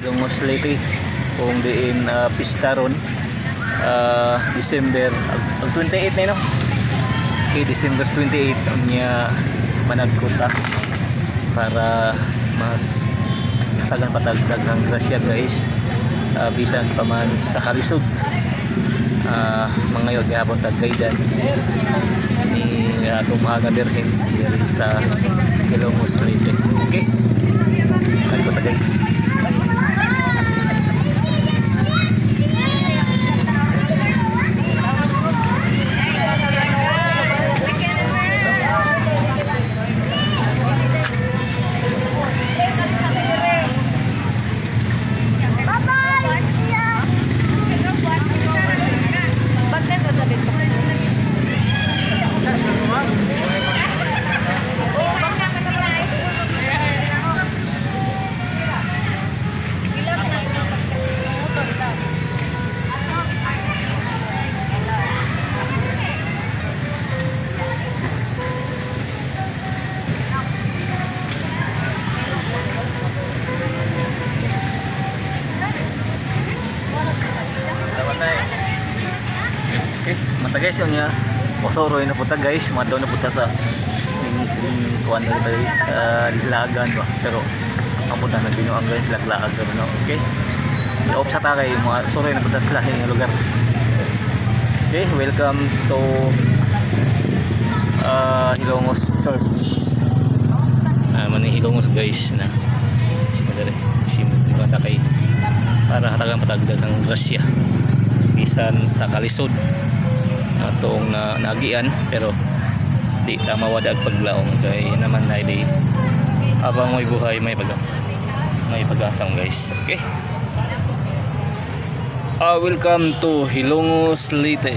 Hilongos Leyte kung diin pista ron December ag 28 na, no? Okay, December 28 unya managkuta para mas tagang patagdag ng grasya, guys, bisan pa man sa kalisod, mga gihapon tag guidance ni atong mahal nga Birhen diri sa Hilongos Leyte. Okay, nagkuta, guys. Okay, mata, guys, yung niya. Osoro na punta, guys, madaw na punta sa yung kuan na guys, lagan ba. Pero ang punta na binuang, guys, laglaag no. Okay. I-off sa ta kay mga soroy na punta sa lahi nga lugar. Okay, welcome to Hilongos Church. Man Hilongos, guys, na. Simadere, simod kay para hatagan patagdag ng grasya bisan sa kalisod atong na naagian, pero di ta mawada ag paglaom kay naman na di habang may buhay may pag-asang, guys. Okay, welcome to Hilongos Leyte.